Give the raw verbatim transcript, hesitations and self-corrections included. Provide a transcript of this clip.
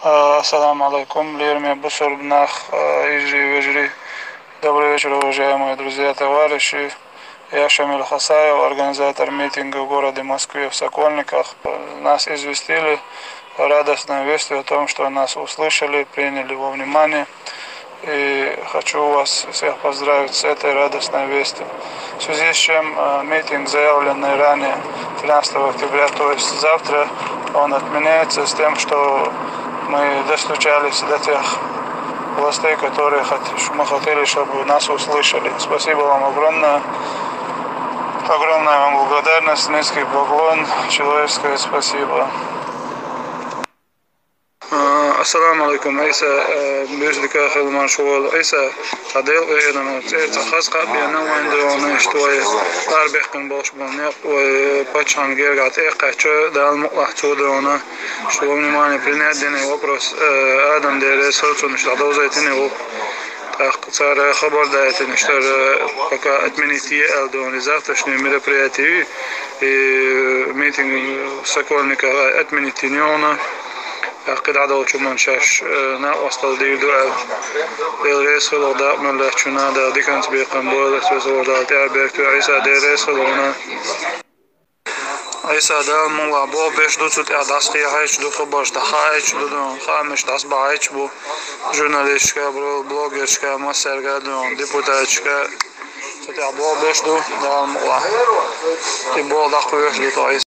А, Ассаламу алейкум, лераме бусурб нах, а, йижарий, вежарий. Добрый вечер, уважаемые друзья, товарищи. Я Шамиль Хасаев, организатор митинга в городе Москве в Сокольниках. Нас известили радостной вестью о том, что нас услышали, приняли во внимание. И хочу вас всех поздравить с этой радостной вестью. В связи с чем, э, митинг, заявленный ранее, тринадцатого октября, то есть завтра, он отменяется с тем, что мы достучались до тех властей, которые хот-, мы хотели, чтобы нас услышали. Спасибо вам огромное. Огромная вам благодарность, низкий поклон, человеческое спасибо. А, Ассаламу алейкум, Ӏийса, а, бусург дика хила мара шу волча Ӏийса, тха Дела къахетамца, цӀерца хаза кхаъ бена вайна, дона, иштта вай арабаьхкина болаш бола никъ, вай паччахьан гергахьа тӀакхаьчача, Дала мукъалахь, цо, дона, иштта во внимание принять дина вопрос, а, Адам, Даьла раьза хилва цунна, иштта довзийтина укх. ТӀаккха цар хабар даийтина, иштта, а, пока отменить е аьлла, дона, из завтрашнее мероприятие, и митинг в Сокольниках отменить йина, дона. ТӀаккха кхы дӀадолча хӀаман шоаш, э, накъостал дийр ду аьлла. Даьла раьза хилва, дакъа мел лаьттачунна Дала диканца бекхам бойла, Веза Воккха Дала тӀаьхьа беркате, Ӏийса, Даьла раьза хилва хьона. Ӏийса, Дала мукъалахь, болх беш ду, цу тӀа дӀасакхехьа хеташ ду хабараш, дӀахаа хеташ ду, дона, хаамаш дӀасабахьа хеташ бу журналисташка, бро-, блогерашка, массаьрга, дона, депутаташка. Цу тӀа болх беш ду, Дала мукъалахь. И болх дӀакхоьхьа ду тхо, Ӏийса.